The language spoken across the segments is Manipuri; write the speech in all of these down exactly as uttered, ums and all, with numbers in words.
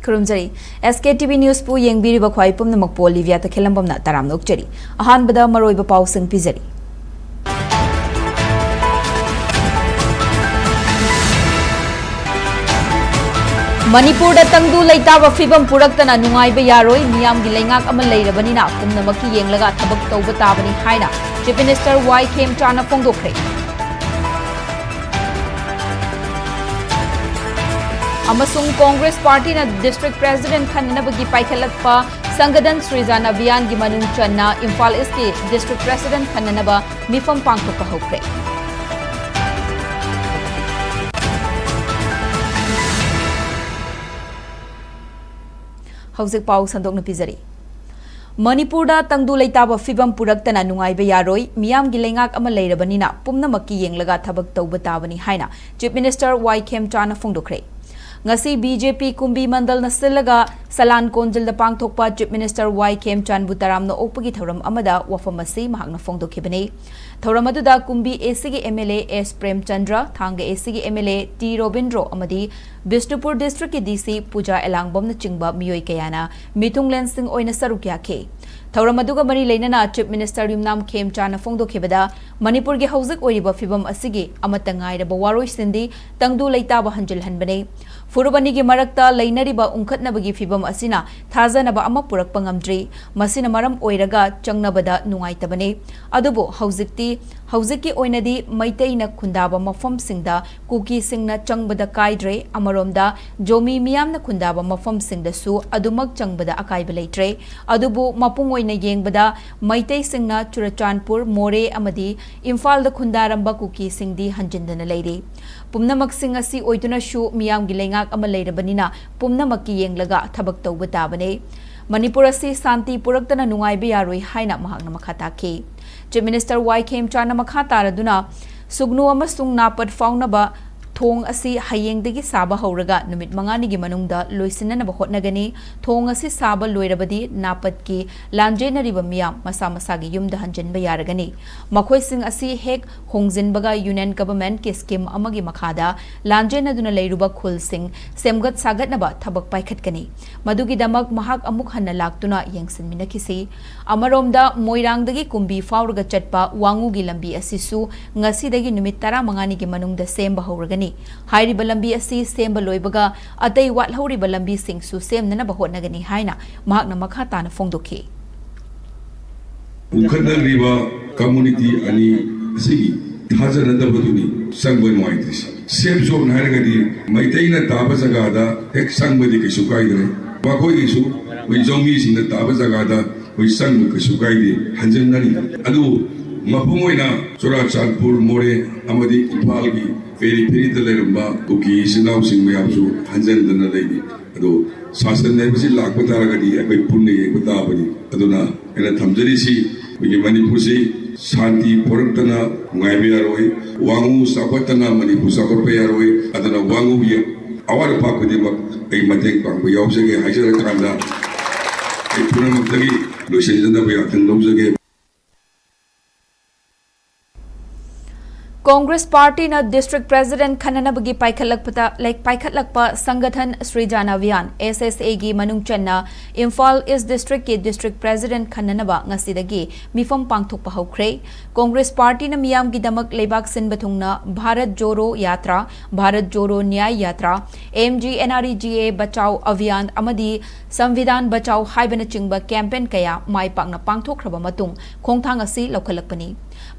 ꯈꯨꯔꯨꯝꯖꯔꯤ꯫ ꯑꯦꯁ ꯀꯦ ꯇꯤ ꯚꯤ ꯅ꯭ꯌꯨꯁꯄꯨ ꯌꯦꯡꯕꯤꯔꯤꯕ ꯈ꯭ꯋꯥꯏ ꯄꯨꯝꯅꯃꯛꯄꯨ ꯂꯤꯕꯤꯌꯥ ꯇꯈꯦꯜꯂꯝꯕꯝꯅ ꯇꯔꯥꯝꯅ ꯑꯣꯛꯆꯔꯤ꯫ ꯑꯍꯥꯟꯕꯗ ꯃꯔꯨꯑꯣꯏꯕ ꯄꯥꯎꯁꯤꯡ ꯄꯤꯖꯔꯤ꯫ ꯃꯅꯤꯄꯨꯔꯗ ꯇꯪꯗꯨ ꯂꯩꯇꯥꯕ ꯐꯤꯕꯝ ꯄꯨꯔꯛꯇꯅ ꯅꯨꯡꯉꯥꯏꯕ ꯌꯥꯔꯣꯏ, ꯃꯤꯌꯥꯝꯒꯤ ꯂꯩꯉꯥꯛ ꯑꯃ ꯂꯩꯔꯕꯅꯤꯅ ꯄꯨꯝꯅꯃꯛꯀꯤ ꯌꯦꯡꯂꯒ ꯊꯕꯛ ꯇꯧꯕ ꯇꯥꯕꯅꯤ ꯍꯥꯏꯅ Chief Minister ꯋꯥꯏ ꯈꯦꯝꯆꯥꯅ ꯐꯣꯡꯗꯣꯛꯈ꯭ꯔꯦ꯫ ꯑꯃꯁꯨꯡ ꯀꯣꯡꯒ꯭ꯔꯦꯁ ꯄꯥꯔꯇꯤꯅ district president ꯈꯟꯅꯅꯕꯒꯤ ꯄꯥꯏꯈꯠꯂꯛꯄ ꯁꯪꯒꯗꯟ ꯁ꯭ꯔꯤꯖꯥꯟ ꯑꯚꯤꯌꯥꯟꯒꯤ ꯃꯅꯨꯡ ꯆꯟꯅ ꯏꯝꯐꯥꯜ ꯏꯁꯀꯤ district president ꯈꯟꯅꯅꯕ ꯃꯤꯐꯝ ꯄꯥꯡꯊꯣꯛꯄ ꯍꯧꯈ꯭ꯔꯦ꯫ ꯍꯧꯖꯤꯛ ꯄꯥꯎ ꯁꯟꯗꯣꯛꯅ ꯄꯤꯖꯔꯤ꯫ ꯃꯅꯤꯄꯨꯔꯗ ꯇꯪꯗꯨ ꯂꯩꯇꯥꯕ ꯐꯤꯕꯝ ꯄꯨꯔꯛꯇꯅ ꯅꯨꯡꯉꯥꯏꯕ ꯌꯥꯔꯣꯏ, ꯃꯤꯌꯥꯝꯒꯤ ꯂꯩꯉꯥꯛ ꯑꯃ ꯂꯩꯔꯕꯅꯤꯅ ꯄꯨꯝꯅꯃꯛꯀꯤ ꯌꯦꯡꯂꯒ ꯊꯕꯛ ꯇꯧꯕ ꯇꯥꯕꯅꯤ ꯍꯥꯏꯅ Chief Minister ꯋꯥꯏ ꯈꯦꯝꯆꯥꯅ ꯐꯣꯡꯗꯣꯛꯈ꯭ꯔꯦ꯫ ꯉꯁꯤ ꯕꯤ ꯖꯦ ꯄꯤ ꯀꯨꯝꯕꯤ ꯃꯟꯗꯜꯅ ꯁꯤꯜꯂꯒ ꯁꯂꯥꯟ ꯀꯣꯟꯖꯤꯜꯗ ꯄꯥꯡꯊꯣꯛꯄ Chief Minister ꯋꯥꯏ ꯈꯦꯝꯆꯥꯟꯕꯨ ꯇꯔꯥꯝꯅ ꯑꯣꯛꯄꯒꯤ ꯊꯧꯔꯝ ꯑꯃꯗ ꯋꯥꯐꯝ ꯑꯁꯤ ꯃꯍꯥꯛꯅ ꯐꯣꯡꯗꯣꯛꯈꯤꯕꯅꯤ꯫ ꯊꯧꯔꯝ ꯑꯗꯨꯗ ꯀꯨꯝꯕꯤ ꯑꯦ ꯁꯤꯒꯤ M L A S Premchandra, ꯊꯥꯡꯒ ꯑꯦ ꯁꯤꯒꯤ M L A T Robindro ꯑꯃꯗꯤ ꯕꯤꯁꯅꯨꯄꯨꯔ district ꯀꯤ ꯗꯤ ꯁꯤ ꯄꯨꯖꯥ ꯑꯦꯂꯥꯡꯕꯝꯅꯆꯤꯡꯕ ꯃꯤꯑꯣꯏ ꯀꯌꯥꯅ ꯃꯤꯊꯨꯡꯂꯦꯟꯁꯤꯡ ꯑꯣꯏꯅ ꯁꯔꯨꯛ ꯌꯥꯈꯤ꯫ ꯊꯧꯔꯝ ꯑꯗꯨꯒ ꯃꯔꯤ ꯂꯩꯅꯅ Chief Minister ꯌꯨꯝꯅꯥꯝ ꯈꯦꯝꯆꯥꯅ ꯐꯣꯡꯗꯣꯛꯈꯤꯕꯗ, ꯃꯅꯤꯄꯨꯔꯒꯤ ꯍꯧꯖꯤꯛ ꯑꯣꯏꯔꯤꯕ ꯐꯤꯕꯝ ꯑꯁꯤꯒꯤ ꯑꯃꯠꯇ ꯉꯥꯏꯔꯕ ꯋꯥꯔꯣꯏꯁꯤꯟꯗꯤ ꯇꯪꯗꯨ ꯂꯩꯇꯥꯕ ꯍꯟꯖꯤꯜꯍꯟꯕꯅꯤ꯫ ꯐꯨꯔꯨꯞ ꯑꯅꯤꯒꯤ ꯃꯔꯛꯇ ꯂꯩꯅꯔꯤꯕ ꯎꯪꯈꯠꯅꯕꯒꯤ ꯐꯤꯕꯝ ꯑꯁꯤꯅ ꯊꯥꯖꯅꯕ ꯑꯃ ꯄꯨꯔꯛꯄ ꯉꯝꯗ꯭ꯔꯤ꯫ ꯃꯁꯤꯅ ꯃꯔꯝ ꯑꯣꯏꯔꯒ ꯆꯪꯅꯕꯗ ꯅꯨꯡꯉꯥꯏꯇꯕꯅꯤ꯫ ꯑꯗꯨꯕꯨ ꯍꯧꯖꯤꯛꯇꯤ, ꯍꯧꯖꯤꯛꯀꯤ ꯑꯣꯏꯅꯗꯤ ꯃꯩꯇꯩꯅ ꯈꯨꯟꯗꯥꯕ ꯃꯐꯝꯁꯤꯡꯗ ꯀꯨꯀꯤꯁꯤꯡꯅ ꯆꯪꯕꯗ ꯀꯥꯏꯗ꯭ꯔꯦ꯫ ꯑꯃꯔꯣꯝꯗ ꯖꯣꯃꯤ ꯃꯤꯌꯥꯝꯅ ꯈꯨꯟꯗꯥꯕ ꯃꯐꯝꯁꯤꯡꯗꯁꯨ ꯑꯗꯨꯃꯛ ꯆꯪꯕꯗ ꯑꯀꯥꯏꯕ ꯂꯩꯇ꯭ꯔꯦ꯫ ꯑꯗꯨꯕꯨ ꯃꯄꯨꯡ ꯑꯣꯏꯅ ꯌꯦꯡꯕꯗ ꯃꯩꯇꯩꯁꯤꯡꯅ ꯆꯨꯔꯆꯥꯟꯄꯨꯔ, ꯃꯣꯔꯦ ꯑꯃꯗꯤ ꯏꯝꯐꯥꯜꯗ ꯈꯨꯟꯗꯥꯔꯝꯕ ꯀꯨꯀꯤꯁꯤꯡꯗꯤ ꯍꯟꯖꯤꯟꯗꯅ ꯂꯩꯔꯤ꯫ ꯄꯨꯝꯅꯃꯛꯁꯤꯡ ꯑꯁꯤ ꯑꯣꯏꯗꯨꯅꯁꯨ ꯃꯤꯌꯥꯝꯒꯤ ꯂꯩꯉꯥꯛ ꯑꯃ ꯂꯩꯔꯕꯅꯤꯅ ꯄꯨꯝꯅꯃꯛꯀꯤ ꯌꯦꯡꯂꯒ ꯊꯕꯛ ꯇꯧꯕ ꯇꯥꯕꯅꯤ꯫ ꯃꯅꯤꯄꯨꯔ ꯑꯁꯤ ꯁꯥꯟꯇꯤ ꯄꯨꯔꯛꯇꯅ ꯅꯨꯡꯉꯥꯏꯕ ꯌꯥꯔꯣꯏ ꯍꯥꯏꯅ ꯃꯍꯥꯛꯅ ꯃꯈꯥ ꯇꯥꯈꯤ꯫ Chief Minister ꯋꯥꯏ ꯈꯦꯝꯆꯥꯟꯅ ꯃꯈꯥ ꯇꯥꯔꯗꯨꯅ ꯁꯨꯒꯅꯨ ꯑꯃꯁꯨꯡ ꯅꯥꯄꯠ ꯐꯥꯎꯅꯕ ꯊꯣꯡ ꯑꯁꯤ ꯍꯌꯦꯡꯗꯒꯤ ꯁꯥꯕ ꯍꯧꯔꯒ ꯅꯨꯃꯤꯠ ꯃꯉꯥꯅꯤꯒꯤ ꯃꯅꯨꯡꯗ ꯂꯣꯏꯁꯤꯟꯅꯅꯕ ꯍꯣꯠꯅꯒꯅꯤ꯫ ꯊꯣꯡ ꯑꯁꯤ ꯁꯥꯕ ꯂꯣꯏꯔꯕꯗꯤ ꯅꯥꯄꯠꯀꯤ ꯂꯥꯟꯖꯦꯟꯅꯔꯤꯕ ꯃꯤꯌꯥꯝ ꯃꯁꯥ ꯃꯁꯥꯒꯤ ꯌꯨꯝꯗ ꯍꯟꯖꯤꯟꯕ ꯌꯥꯔꯒꯅꯤ꯫ ꯃꯈꯣꯏꯁꯤꯡ ꯑꯁꯤ ꯍꯦꯛ ꯍꯣꯡꯖꯤꯟꯕꯒ Union Governmentꯀꯤ scheme ꯑꯃꯒꯤ ꯃꯈꯥꯗ ꯂꯥꯟꯖꯦꯟꯅꯗꯨꯅ ꯂꯩꯔꯨꯕ ꯈꯨꯜꯁꯤꯡ ꯁꯦꯝꯒꯠ ꯁꯥꯒꯠꯅꯕ ꯊꯕꯛ ꯄꯥꯏꯈꯠꯀꯅꯤ꯫ ꯃꯗꯨꯒꯤꯗꯃꯛ ꯃꯍꯥꯛ ꯑꯃꯨꯛ ꯍꯟꯅ ꯂꯥꯛꯇꯨꯅ ꯌꯦꯡꯁꯤꯟꯃꯤꯟꯅꯈꯤꯁꯤ꯫ ꯑꯃꯔꯣꯝꯗ, ꯃꯣꯏꯔꯥꯡꯗꯒꯤ ꯀꯨꯝꯕꯤ ꯐꯥꯎꯔꯒ ꯆꯠꯄ ꯋꯥꯉꯨꯒꯤ ꯂꯝꯕꯤ ꯑꯁꯤꯁꯨ ꯉꯁꯤꯗꯒꯤ ꯅꯨꯃꯤꯠ ꯇꯔꯥꯃꯉꯥꯅꯤꯒꯤ ꯃꯅꯨꯡꯗ ꯁꯦꯝꯕ ꯍꯧꯔꯒꯅꯤ꯫ ꯍꯥꯏꯔꯤꯕ ꯂꯝꯕꯤ ꯑꯁꯤ ꯁꯦꯝꯕ ꯂꯣꯏꯕꯒ ꯑꯇꯩ ꯋꯥꯠꯍꯧꯔꯤꯕ ꯂꯝꯕꯤꯁꯤꯡꯁꯨ ꯁꯦꯝꯅꯅꯕ ꯍꯣꯠꯅꯒꯅꯤ ꯍꯥꯏꯅ ꯃꯍꯥꯛꯅ ꯃꯈꯥ ꯇꯥꯅ ꯐꯣꯡꯗꯣꯛꯈꯤ꯫ ꯎꯈꯠꯅꯔꯤꯕ community ꯑꯅꯤ ꯑꯁꯤꯒꯤ ꯊꯥꯖꯅꯗꯕꯗꯨꯅꯤ ꯆꯪꯕ ꯅꯨꯡꯉꯥꯏꯇ꯭ꯔꯤꯁꯤ꯫ Safe zone ꯍꯥꯏꯔꯒꯗꯤ ꯃꯩꯇꯩꯅ ꯇꯥꯕ ꯖꯒꯥꯗ ꯍꯦꯛ ꯆꯪꯕꯗꯤ ꯀꯩꯁꯨ ꯀꯥꯏꯗ꯭ꯔꯦ꯫ ꯃꯈꯣꯏꯒꯤꯁꯨ ꯑꯩꯈꯣꯏ ꯖꯧꯃꯤꯁꯤꯡꯅ ꯇꯥꯕ ꯖꯒꯥꯗ ꯑꯩꯈꯣꯏ ꯆꯪꯕ ꯀꯩꯁꯨ ꯀꯥꯏꯗꯦ, ꯍꯟꯖꯤꯟꯅꯔꯤ꯫ ꯑꯗꯨꯕꯨ ꯃꯄꯨꯡ ꯑꯣꯏꯅ ꯆꯨꯔꯥꯆꯥꯟꯄꯨꯔ, ꯃꯣꯔꯦ ꯑꯃꯗꯤ ꯏꯝꯐꯥꯜꯒꯤ peripheryꯗ ꯂꯩꯔꯝꯕ ꯀꯨꯀꯤ ꯏꯆꯤꯟ ꯏꯅꯥꯎꯁꯤꯡ ꯃꯌꯥꯝꯁꯨ ꯍꯟꯖꯤꯟꯗꯅ ꯂꯩꯔꯤ꯫ ꯑꯗꯣ ꯁꯥꯁꯟ ꯍꯥꯏꯕꯁꯤ ꯂꯥꯛꯄ ꯇꯥꯔꯒꯗꯤ ꯑꯩꯈꯣꯏ ꯄꯨꯟꯅ ꯌꯦꯡꯕ ꯇꯥꯕꯅꯤ꯫ ꯑꯗꯨꯅ ꯑꯩꯅ ꯊꯝꯖꯔꯤꯁꯤ, ꯑꯩꯈꯣꯏꯒꯤ ꯃꯅꯤꯄꯨꯔꯁꯤ ꯁꯥꯟꯇꯤ ꯄꯨꯔꯛꯇꯅ ꯅꯨꯡꯉꯥꯏꯕ ꯌꯥꯔꯣꯏ, ꯋꯥꯉꯨ ꯆꯥꯎꯈꯠꯇꯅ ꯃꯅꯤꯄꯨꯔ ꯆꯥꯎꯈꯠꯄ ꯌꯥꯔꯣꯏ꯫ ꯑꯗꯨꯅ ꯋꯥꯉꯨꯒꯤ ꯑꯋꯥꯠ ꯑꯄꯥ ꯈꯨꯗꯤꯡꯃꯛ ꯑꯩ ꯃꯇꯦꯡ ꯄꯥꯡꯕ ꯌꯥꯎꯖꯒꯦ ꯍꯥꯏꯖꯔꯀꯥꯟꯗ ꯑꯩ ꯄꯨꯝꯅꯃꯛꯇꯒꯤ ꯂꯣꯏꯁꯤꯟꯖꯅꯕ ꯌꯥꯊꯪ ꯂꯧꯖꯒꯦ꯫ ꯀꯣꯡꯒ꯭ꯔꯦꯁ ꯄꯥꯔꯇꯤꯅ district president ꯈꯟꯅꯅꯕꯒꯤ ꯄꯥꯏꯈꯠꯂꯛꯄꯗ, ꯂꯩ-, ꯄꯥꯏꯈꯠꯂꯛꯄ ꯁꯪꯒꯊꯟ ꯁ꯭ꯔꯤꯖꯥꯟ ꯑꯚꯤꯌꯥꯟ, S S Aꯒꯤ ꯃꯅꯨꯡ ꯆꯟꯅ ꯏꯝꯐꯥꯜ East districtꯀꯤ district president ꯈꯟꯅꯅꯕ ꯉꯁꯤꯗꯒꯤ ꯃꯤꯐꯝ ꯄꯥꯡꯊꯣꯛꯄ ꯍꯧꯈ꯭ꯔꯦ꯫ ꯀꯣꯡꯒ꯭ꯔꯦꯁ ꯄꯥꯔꯇꯤꯅ ꯃꯤꯌꯥꯝꯒꯤꯗꯃꯛ ꯂꯩꯕꯥꯛ ꯁꯤꯟꯕ ꯊꯨꯡꯅ ꯚꯥꯔꯠ ꯖꯣꯔꯣ ꯌꯥꯇ꯭ꯔꯥ, ꯚꯥꯔꯠ ꯖꯣꯔꯣ ꯅ꯭ꯌꯥꯌ ꯌꯥꯇ꯭ꯔꯥ, M G N R E G A Bachao ꯑꯚꯤꯌꯥꯟ ꯑꯃꯗꯤ ꯁꯪꯕꯤꯙꯥꯟ ꯕꯆꯥꯎ ꯍꯥꯏꯕꯅꯆꯤꯡꯕ campaign ꯀꯌꯥ ꯃꯥꯏ ꯄꯥꯛꯅ ꯄꯥꯡꯊꯣꯛꯈ꯭ꯔꯕ ꯃꯇꯨꯡ ꯈꯣꯡꯊꯥꯡ ꯑꯁꯤ ꯂꯧꯈꯠꯂꯛꯄꯅꯤ꯫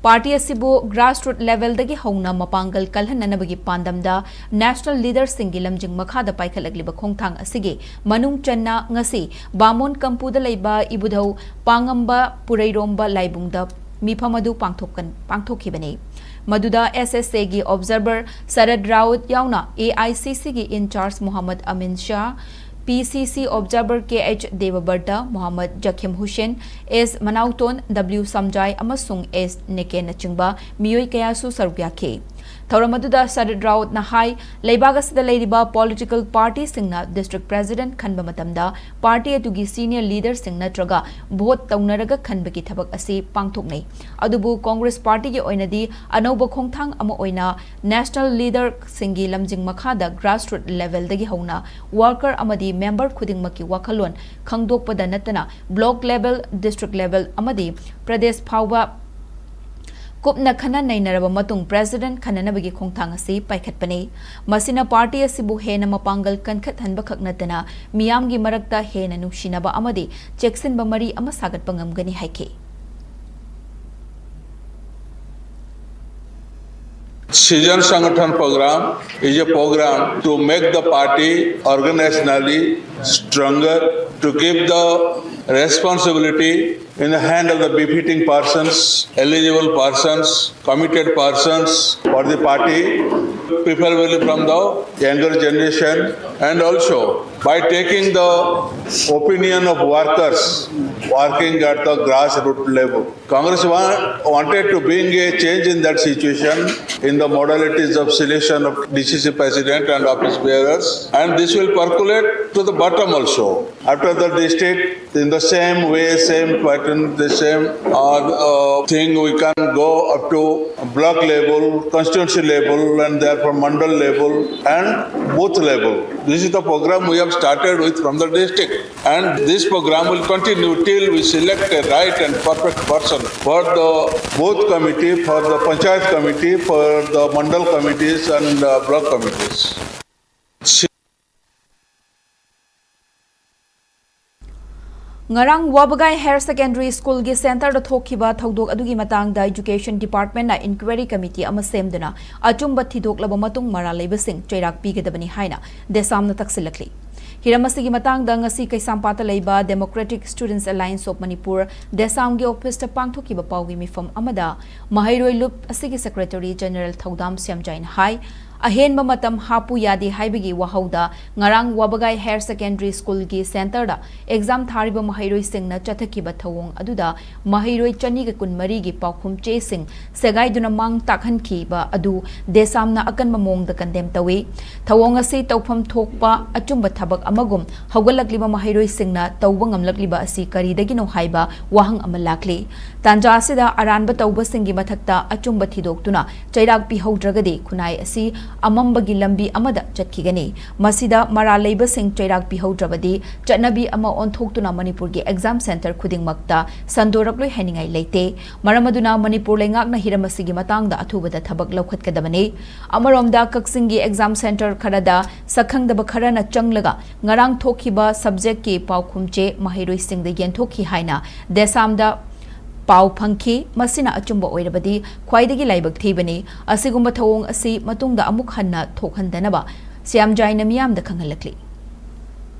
ꯄꯥꯔꯇꯤ ꯑꯁꯤꯕꯨ grassroot levelꯗꯒꯤ ꯍꯧꯅ ꯃꯄꯥꯡꯒꯜ ꯀꯜꯍꯟꯅꯅꯕꯒꯤ ꯄꯥꯟꯗꯝꯗ national leaderꯁꯤꯡꯒꯤ ꯂꯝꯖꯤꯡ ꯃꯈꯥꯗ ꯄꯥꯏꯈꯠꯂꯛꯂꯤꯕ ꯈꯣꯡꯊꯥꯡ ꯑꯁꯤꯒꯤ ꯃꯅꯨꯡ ꯆꯟꯅ ꯉꯁꯤ ꯕꯥꯃꯣꯟ ꯀꯝꯄꯨꯗ ꯂꯩꯕ ꯏꯕꯨꯙꯧ ꯄꯥꯉꯝꯕ ꯄꯨꯔꯩꯔꯣꯝꯕ ꯂꯥꯏꯕꯨꯡꯗ ꯃꯤꯐꯝ ꯑꯗꯨ ꯄꯥꯡꯊꯣꯛꯀꯟ-, ꯄꯥꯡꯊꯣꯛꯈꯤꯕꯅꯤ꯫ ꯃꯗꯨꯗ S S Aꯒꯤ observer ꯁꯔꯠ ꯔꯥꯎꯠ ꯌꯥꯎꯅ A I C Cꯒꯤ in charge Mohammad ꯑꯃꯤꯟ Shah, P C C observer K H ꯗꯦꯕꯕꯔꯇ, Mohammad ꯖꯈꯤꯝ Hussain, S ꯃꯅꯥꯎꯇꯣꯟ, W ꯁꯝꯖꯥꯏ ꯑꯃꯁꯨꯡ S ꯅꯦꯀꯦꯟꯅꯆꯤꯡꯕ ꯃꯤꯑꯣꯏ ꯀꯌꯥꯁꯨ ꯁꯔꯨꯛ ꯌꯥꯈꯤ꯫ ꯊꯧꯔꯝ ꯑꯗꯨꯗ ꯁꯔꯠ ꯔꯥꯎꯠꯅ ꯍꯥꯏ, ꯂꯩꯕꯥꯛ ꯑꯁꯤꯗ ꯂꯩꯔꯤꯕ ꯄꯣꯂꯤꯇꯤꯀꯦꯜ ꯄꯥꯔꯇꯤꯁꯤꯡꯅ ꯗꯤꯁꯇ꯭ꯔꯤꯛ ꯄ꯭ꯔꯦꯁꯤꯗꯦꯟꯠ ꯈꯟꯕ ꯃꯇꯝꯗ ꯄꯥꯔꯇꯤ ꯑꯗꯨꯒꯤ ꯁꯤꯅꯤꯌꯔ ꯂꯤꯗꯔꯁꯤꯡ ꯅꯠꯇ꯭ꯔꯒ ꯚꯣꯠ ꯇꯧꯅꯔꯒ ꯈꯟꯕꯒꯤ ꯊꯕꯛ ꯑꯁꯤ ꯄꯥꯡꯊꯣꯛꯅꯩ꯫ ꯑꯗꯨꯕꯨ ꯀꯣꯡꯒ꯭ꯔꯦꯁ ꯄꯥꯔꯇꯤꯒꯤ ꯑꯣꯏꯅꯗꯤ ꯑꯅꯧꯕ ꯈꯣꯡꯊꯥꯡ ꯑꯃ ꯑꯣꯏꯅ ꯅꯦꯁꯅꯦꯜ ꯂꯤꯗꯔꯁꯤꯡꯒꯤ ꯂꯝꯖꯤꯡ ꯃꯈꯥꯗ ꯒ꯭ꯔꯥꯁꯔꯨꯠ ꯂꯦꯚꯦꯜꯗꯒꯤ ꯍꯧꯅ ꯋꯥꯔꯀꯔ ꯑꯃꯗꯤ ꯃꯦꯝꯕꯔ ꯈꯨꯗꯤꯡꯃꯛꯀꯤ ꯋꯥꯈꯜꯂꯣꯟ ꯈꯪꯗꯣꯛꯄꯗ ꯅꯠꯇꯅ ꯕ꯭ꯂꯣꯛ ꯂꯦꯚꯦꯜ, ꯗꯤꯁꯇ꯭ꯔꯤꯛ ꯂꯦꯚꯦꯜ ꯑꯃꯗꯤ ꯄ꯭ꯔꯗꯦꯁ ꯐꯥꯎꯕ ꯀꯨꯞꯅ ꯈꯟꯅ ꯅꯩꯅꯔꯕ ꯃꯇꯨꯡ ꯄ꯭ꯔꯦꯁꯤꯗꯦꯟꯠ ꯈꯟꯅꯅꯕꯒꯤ ꯈꯣꯡꯊꯥꯡ ꯑꯁꯤ ꯄꯥꯏꯈꯠꯄꯅꯤ꯫ ꯃꯁꯤꯅ ꯄꯥꯔꯇꯤ ꯑꯁꯤꯕꯨ ꯍꯦꯟꯅ ꯃꯄꯥꯡꯒꯜ ꯀꯟꯈꯠꯍꯟꯕ ꯈꯛ ꯅꯠꯇꯅ ꯃꯤꯌꯥꯝꯒꯤ ꯃꯔꯛꯇ ꯍꯦꯟꯅ ꯅꯨꯡꯁꯤꯅꯕ ꯑꯃꯗꯤ ꯆꯦꯛꯁꯤꯟꯕ ꯃꯔꯤ ꯑꯃ ꯁꯥꯒꯠꯄ ꯉꯝꯒꯅꯤ ꯍꯥꯏꯈꯤ꯫ Sijan Sangathan program is a program to make the party organizationally stronger, to give the responsibility in the hand of the befitting persons, eligible persons, committed persons for the party, preferably from the younger generation, and also by taking the opinion of workers working at the grassroots level. Congress wa- wanted to bring a change in that situation in the modalities of selection of D C C president and office bearers, and this will percolate to the bottom also. After the district, in the same way, same pattern, the same uh, uh, thing, we can go up to block level, constituency level, and therefore mandal level and booth level. This is the program we have started with from the district, and this program will continue till we select a right and perfect person for the booth committee, for the panchayat committee, for the mandal committees and uh, block committees. ꯉꯔꯥꯡ ꯋꯥꯕꯒꯥꯏ ꯍꯥꯌꯔ ꯁꯦꯀꯦꯟꯗꯔꯤ ꯁ꯭ꯀꯨꯜꯒꯤ ꯁꯦꯟꯇꯔꯗ ꯊꯣꯛꯈꯤꯕ ꯊꯧꯗꯣꯛ ꯑꯗꯨꯒꯤ ꯃꯇꯥꯡꯗ ꯏꯗꯨꯀꯦꯁꯟ ꯗꯤꯄꯥꯔꯠꯃꯦꯟꯅ ꯏꯟꯀ꯭ꯋꯥꯏꯔꯤ ꯀꯃꯤꯇꯤ ꯑꯃ ꯁꯦꯝꯗꯨꯅ ꯑꯆꯨꯝꯕ ꯊꯤꯗꯣꯛꯂꯕ ꯃꯇꯨꯡ ꯃꯔꯥꯜ ꯂꯩꯕꯁꯤꯡ ꯆꯩꯔꯥꯛ ꯄꯤꯒꯗꯕꯅꯤ ꯍꯥꯏꯅ ꯗꯦꯁꯥꯝꯅ ꯇꯛꯁꯤꯜꯂꯛꯂꯤ꯫ ꯍꯤꯔꯝ ꯑꯁꯤꯒꯤ ꯃꯇꯥꯡꯗ ꯉꯁꯤ ꯀꯩꯁꯥꯝꯄꯥꯠꯇ ꯂꯩꯕ Democratic Students Alliance of Manipur, ꯗꯦꯁꯥꯝꯒꯤ ꯑꯣꯐꯤꯁꯇ ꯄꯥꯡꯊꯣꯛꯈꯤꯕ ꯄꯥꯎꯒꯤ ꯃꯤꯐꯝ ꯑꯃꯗ ꯃꯍꯩꯔꯣꯏ ꯂꯨꯞ ꯑꯁꯤꯒꯤ ꯁꯦꯀ꯭ꯔꯦꯇꯔꯤ ꯖꯦꯅꯔꯦꯜ ꯊꯧꯗꯥꯝ ꯁ꯭ꯌꯥꯝꯖꯥꯏꯅ ꯍꯥꯏ, ꯑꯍꯦꯟꯕ ꯃꯇꯝ ꯍꯥꯞꯄꯨ ꯌꯥꯗꯦ ꯍꯥꯏꯕꯒꯤ ꯋꯥꯍꯧꯗ ꯉꯔꯥꯡ ꯋꯥꯕꯒꯥꯏ ꯍꯥꯌꯔ ꯁꯦꯀꯦꯟꯗꯔꯤ ꯁ꯭ꯀꯨꯜꯒꯤ ꯁꯦꯟꯇꯔꯗ ꯑꯦꯛꯖꯥꯝ ꯊꯥꯔꯤꯕ ꯃꯍꯩꯔꯣꯏꯁꯤꯡꯅ ꯆꯠꯊꯈꯤꯕ ꯊꯧꯑꯣꯡ ꯑꯗꯨꯗ ꯃꯍꯩꯔꯣꯏ ꯆꯅꯤꯒ ꯀꯨꯟꯃꯔꯤꯒꯤ ꯄꯥꯎꯈꯨꯝ ꯆꯦꯁꯤꯡ ꯁꯦꯒꯥꯏꯗꯨꯅ ꯃꯥꯡ ꯇꯥꯛꯍꯟꯈꯤꯕ ꯑꯗꯨ ꯗꯦꯁꯥꯝꯅ ꯑꯀꯟꯕ ꯃꯑꯣꯡꯗ ꯀꯟꯗꯦꯝ ꯇꯧꯏ꯫ ꯊꯧꯑꯣꯡ ꯑꯁꯤ ꯇꯧꯐꯝ ꯊꯣꯛꯄ ꯑꯆꯨꯝꯕ ꯊꯕꯛ ꯑꯃꯒꯨꯝ ꯍꯧꯒꯠꯂꯛꯂꯤꯕ ꯃꯍꯩꯔꯣꯏꯁꯤꯡꯅ ꯇꯧꯕ ꯉꯝꯂꯛꯂꯤꯕ ꯑꯁꯤ ꯀꯔꯤꯗꯒꯤꯅꯣ ꯍꯥꯏꯕ ꯋꯥꯍꯪ ꯑꯃ ꯂꯥꯛꯂꯤ꯫ ꯇꯥꯟꯖꯥ ꯑꯁꯤꯗ ꯑꯔꯥꯟꯕ ꯇꯧꯕꯁꯤꯡꯒꯤ ꯃꯊꯛꯇ ꯑꯆꯨꯝꯕ ꯊꯤꯗꯣꯛꯇꯨꯅ ꯆꯩꯔꯥꯛ ꯄꯤꯍꯧꯗ꯭ꯔꯒꯗꯤ ꯈꯨꯟꯅꯥꯏ ꯑꯁꯤ ꯑꯃꯝꯕꯒꯤ ꯂꯝꯕꯤ ꯑꯃꯗ ꯆꯠꯈꯤꯒꯅꯤ꯫ ꯃꯁꯤꯗ ꯃꯔꯥꯜ ꯂꯩꯕꯁꯤꯡ ꯆꯩꯔꯥꯛ ꯄꯤꯍꯧꯗ꯭ꯔꯕꯗꯤ ꯆꯠꯅꯕꯤ ꯑꯃ ꯑꯣꯟꯊꯣꯛꯇꯨꯅ ꯃꯅꯤꯄꯨꯔꯒꯤ ꯑꯦꯛꯖꯥꯝ ꯁꯦꯟꯇꯔ ꯈꯨꯗꯤꯡꯃꯛꯇ ꯁꯟꯗꯣꯔꯛꯂꯣꯏ ꯍꯥꯏꯅꯤꯡꯉꯥꯏ ꯂꯩꯇꯦ꯫ ꯃꯔꯝ ꯑꯗꯨꯅ ꯃꯅꯤꯄꯨꯔ ꯂꯩꯉꯥꯛꯅ ꯍꯤꯔꯝ ꯑꯁꯤꯒꯤ ꯃꯇꯥꯡꯗ ꯑꯊꯨꯕꯗ ꯊꯕꯛ ꯂꯧꯈꯠꯀꯗꯕꯅꯤ꯫ ꯑꯃꯔꯣꯝꯗ ꯀꯛꯆꯤꯡꯒꯤ ꯑꯦꯛꯖꯥꯝ ꯁꯦꯟꯇꯔ ꯈꯔꯗ ꯁꯛꯈꯪꯗꯕ ꯈꯔꯅ ꯆꯪꯂꯒ ꯉꯔꯥꯡ ꯊꯣꯛꯈꯤꯕ ꯁꯕꯖꯦꯛꯀꯤ ꯄꯥꯎꯈꯨꯝ ꯆꯦ ꯃꯍꯩꯔꯣꯏꯁꯤꯡꯗ ꯌꯦꯟꯊꯣꯛꯈꯤ ꯍꯥꯏꯅ ꯗꯦꯁꯥꯝꯗ ꯄꯥꯎ ꯐꯪꯈꯤ꯫ ꯃꯁꯤꯅ ꯑꯆꯨꯝꯕ ꯑꯣꯏꯔꯕꯗꯤ ꯈ꯭ꯋꯥꯏꯗꯒꯤ ꯂꯥꯏꯕꯛ ꯊꯤꯕꯅꯤ꯫ ꯑꯁꯤꯒꯨꯝꯕ ꯊꯧꯑꯣꯡ ꯑꯁꯤ ꯃꯇꯨꯡꯗ ꯑꯃꯨꯛ ꯍꯟꯅ ꯊꯣꯛꯍꯟꯗꯅꯕ ꯁ꯭ꯌꯥꯝꯖꯥꯏꯅ ꯃꯤꯌꯥꯝꯗ ꯈꯪꯍꯜꯂꯛꯂꯤ꯫